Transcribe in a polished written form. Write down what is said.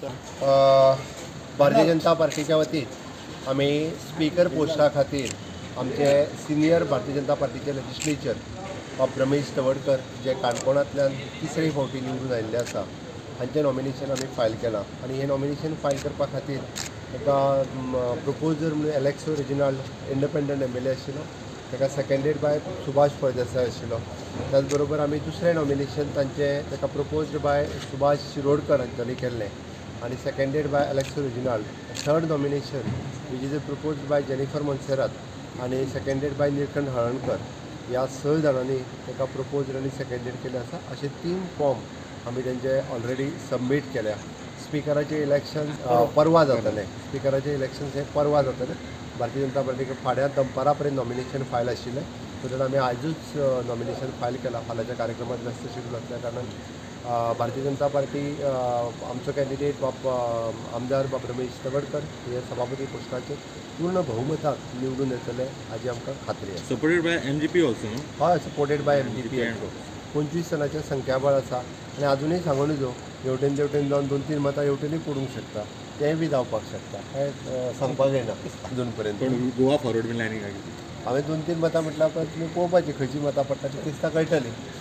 भारतीय जनता पार्टीच्या वतीन आमी स्पीकर पोस्टा खातीर आमचे सिनियर भारतीय जनता पार्टीचे लेजिस्लेचर बाब रमेश तवडकर, जे काणकोणांतल्यान तिसरे फावटी निवडून आयिल्ले आसा, हांचें नॉमिनेशन आमी फायल केलां. आनी हें नॉमिनेशन फायल करपा खातीर ताका प्रपोजर म्हणून एलेक्सो रेजिनाल्ड, इंडिपेंडंट एमएलए आशिल्लो. ताका सेकंडेड बाय सुभाष फळदेसाय आशिल्लो. त्याच बरोबर आमी दुसरें नॉमिनेशन तांचें, ताका प्रपोज्ड बाय सुभाष शिरोडकर हांच्यांनी केल्लें आनी सेकंडेड बाय Alexo Reginald. Third nomination, which is proposed by Jennifer Monserrate आनी सेकंडेड बाय निळकंठ हळर्णकर, ह्या स जाणांनी ताका प्रपोज आनी सेकंडेड केलें आसा. अशे तीन फॉर्म आमी तेंचे ऑलरेडी सबमीट केल्या. स्पिकराचें इलेक्शन परवा जातलें. स्पिकराचें इलेक्शन हें परवा जातलें. भारतीय जनता पार्टीक फाल्यां दनपारा पर्यंत नॉमिनेशन फायल आशिल्लें, सो आमी आयजूच नॉमिनेशन फायल केलां. फाल्यांच्या कार्यक्रमात व्यस्त शेड्यूल आसल्या कारणान भारतीय जनता पार्टी आमचो कॅन्डिडेट बाब आमदार बाब रमेश तवडकर हे सभापती पोस्टाचेर पूर्ण बहुमतान निवडून येतले हाजी आमकां खात्री आसा. Supported by MGP also, no? हय, सपोर्टेड बाय एमजीपी. 25 जाणाचें संख्याबळ आसा आनी आजुनूय सांगून न्हय, हेवटेन तेवटेन जावन दोन तीन मतां हेवटेनूय पडूंक शकता, तेंय बी जावपाक शकता. कांय सांगपाक जायना अजून पर्यंत. पण गोवा फॉरवर्ड बीन लायनींग. हांवें दोन तीन मतां म्हटल्यार तुमी पळोवपाची, खंयची मतां पडटा ती दिसता, कळटली.